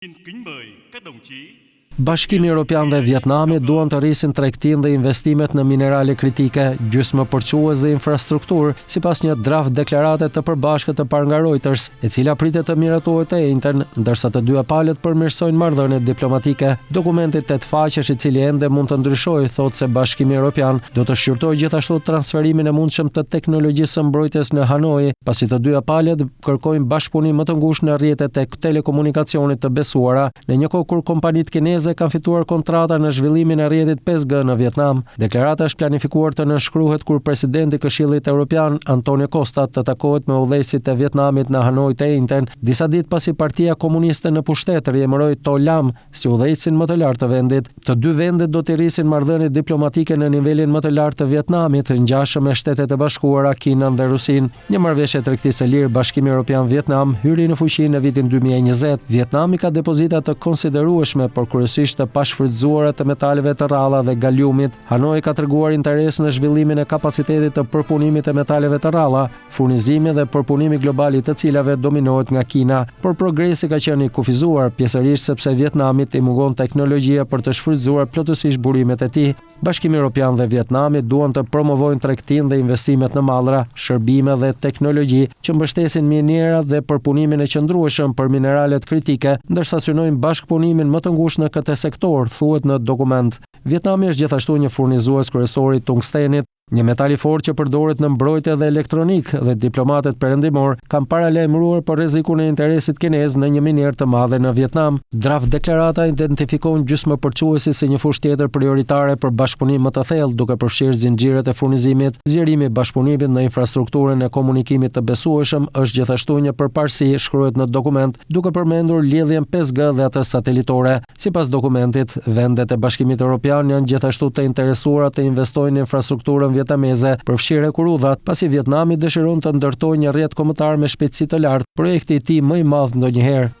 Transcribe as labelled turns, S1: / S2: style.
S1: Xin kính mời các đồng chí
S2: Bashkimi Europian dhe Vietnami duan të rrisin tregtinë dhe investimet në minerale kritike, gjysmëpërçues dhe infrastrukturë, sipas një draft deklarate të përbashkët të parë nga Reuters, e cila pritet të miratohet të enjten, ndërsa të dyja palët përmirësojnë marrëdhëniet diplomatike. Dokumenti tetëfaqesh, i cili ende mund të ndryshojë, thotë se Bashkimi Europian do të shqyrtojë gjithashtu transferimin e mundshëm të teknologjisë së mbrojtjes në Hanoi, pasi të dyja palët kërkojnë bashkëpunim më të ngushtë në rrjetet e telekomunikacionit të besuara, në një kohë kur kompanitë kineze kanë fituar kontrata në zhvillimin e rrjetit 5G në Vietnam. Deklarata është planifikuar të nënshkruhet kur presidenti i Këshillit Europian, Antonio Costa, të takohet me udhëheqësit e Vietnamit në Hanoi të enjten, disa ditë pasi Partia Komuniste në pushtet riemëroi To Lam si udhëheqësin më të lartë të vendit. Të dy vendet do t'i rrisin marrëdhëniet diplomatike në nivelin më të lartë të Vietnamit, ngjashëm me Shtetet e Bashkuara, Kinën dhe Rusinë. Një marrëveshje e tregtisë së lirë Bashkimi Europian-Vietnam hyri në fuqi në vitin 2020. Vietnami ka depozita të konsiderueshme, por kryesisht të pashfrytëzuara të metaleve të rralla dhe galiumit. Hanoi ka treguar interes në zhvillimin e kapacitetit të përpunimit të metaleve të rralla, furnizimi dhe përpunimi global i të cilave dominohet nga Kina. Por progresi ka qenë i kufizuar, pjesërisht sepse Vietnamit i mungon teknologjia për të shfrytëzuar plotësisht burimet e tij. Bashkimi Europian dhe Vietnami duan të promovojnë tregtinë dhe investimet në mallra, shërbime dhe teknologji që mbështesin minierat dhe përpunimin e qëndrueshëm për mineralet kritike, ndërsa synojnë bashkëpunimin më të ngushtë në këtë sektor, thuhet në dokument. Vietnami është gjithashtu një furnizues kryesor i tungstenit, një metal i fortë që përdoret në mbrojtje dhe elektronikë, dhe diplomatët perëndimorë kanë paralajmëruar për rrezikun e interesit kinez në një minierë të madhe në Vietnam. Draft deklarata identifikon gjysmëpërçuesit si një fushë tjetër prioritare për bashkëpunim më të thellë, duke përfshirë zinxhirët e furnizimit. Zgjerimi i bashkëpunimit në infrastrukturën e komunikimit të besueshëm është gjithashtu një përparësi, shkruhet në dokument, duke përmendur lidhjen 5G dhe atë satelitore. Sipas dokumentit, vendet e Bashkimit Europian janë gjithashtu të interesuara të investojnë në infrastrukturën vietnameze, përfshirë hekurudhat, pasi Vietnami dëshiron të ndërtojë një rrjet kombëtar me shpejtësi të lartë, projekti i tij më i madh ndonjëherë.